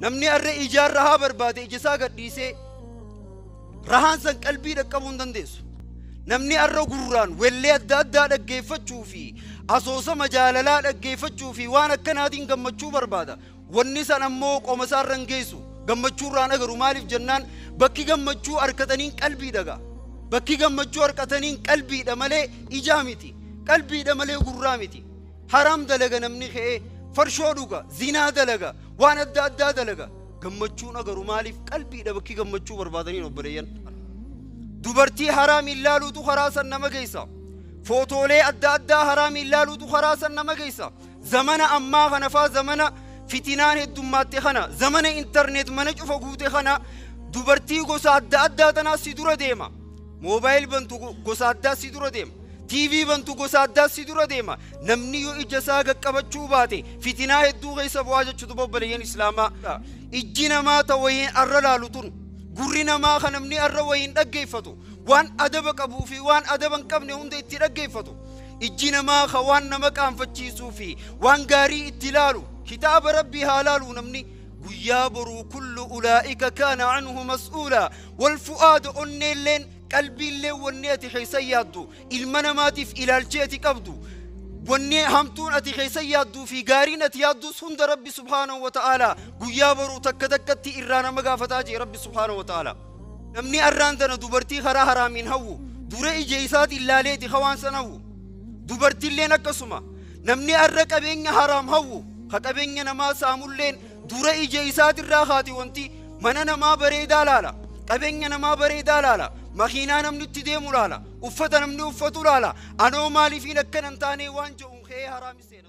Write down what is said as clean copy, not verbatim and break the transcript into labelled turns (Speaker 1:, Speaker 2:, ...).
Speaker 1: Namni arra ijaan rahaa barbaade ija isaa gadhiisee rahaan san qalbii dhaqqabuu hin dandeessu. Namni arra gurraan wellee adda addaa dhaggeeffachuu fi asoosama jaalalaa dhaggeeffachuu fi waan akkanaatiin gammachuu barbaada. Wanni san ammoo qoma isaarra hin geessu. Gammachuu irraan agaru maaliif jennaan bakki gammachuu harkataniin qalbii dhagaa. Bakki gammachuu harkataniin qalbiidha malee ijaa miti. Qalbiidha malee gurraa miti. Haram dalaga namni ka'ee farshoo dhuga, zinaa dalaga, waan adda addaa dalaga. Gammachuun agaru maaliif qalbiidha bakki gammachuu barbaadaniin obboleeyyan. Dubartii haraamiin laaluutu karaa san nama geessa. Footoolee adda addaa haraamiin laaluutu karaa san nama geessa. Zamana ammaa kana faa zamana fitinaan heddummaatti kana zamana intarneet mana cufa guute kana dubartii gosa adda addaa tanaa si dura deema. Moobaayil bantu gosa addaa si dura deema. TV bantu gosa addaa si dura deema. Namni yoo ija isaa qaqqabachuu baate fitinaa hedduu keessa bu'aa jechuutu obboleeyyan islaamaa. Ijji namaa ta wayiin arra laalu tun gurri namaa kan namni arra wayiin dhaggeeffatu waan adaba qabuu fi waan adaba hin qabne hunda itti dhaggeeffatu. Ijji namaa ka waan nama qaanfachiisuu fi waan gaarii itti laalu kitaaba rabbii haa laalu namni guyyaa boruu kullu ulaa'ika kaana anhu mas'uulaa wal fu'aada onneelleen qalbiillee wanni ati keessa yaaddu ilma namaatiif ilaalchee ati qabdu wanni hamtuun ati keessa yaadduu fi gaariin ati yaaddus hunda rabbi subhaanahu wa ta'aalaa guyyaa boruu takka takkatti irraa nama gaafataa jee rabbi subhaanahu wa ta'aalaa. Namni arraan tana dubartii karaa haraamiin hawwu dura ija isaatiin laaleeti hawaan san hawwu. Dubartiilleen akkasuma namni arra qabeenya haraam hawwu ka qabeenya namaa saamulleen dura ija isaatirraa haati wanti mana namaa bareedaa laala qabeenya namaa bareedaa laala makiinaa namni itti deemu laala uffata namni uffatu laala anoo maaliifiin akkana hin taane waan jedhuun ka'ee haraami seena.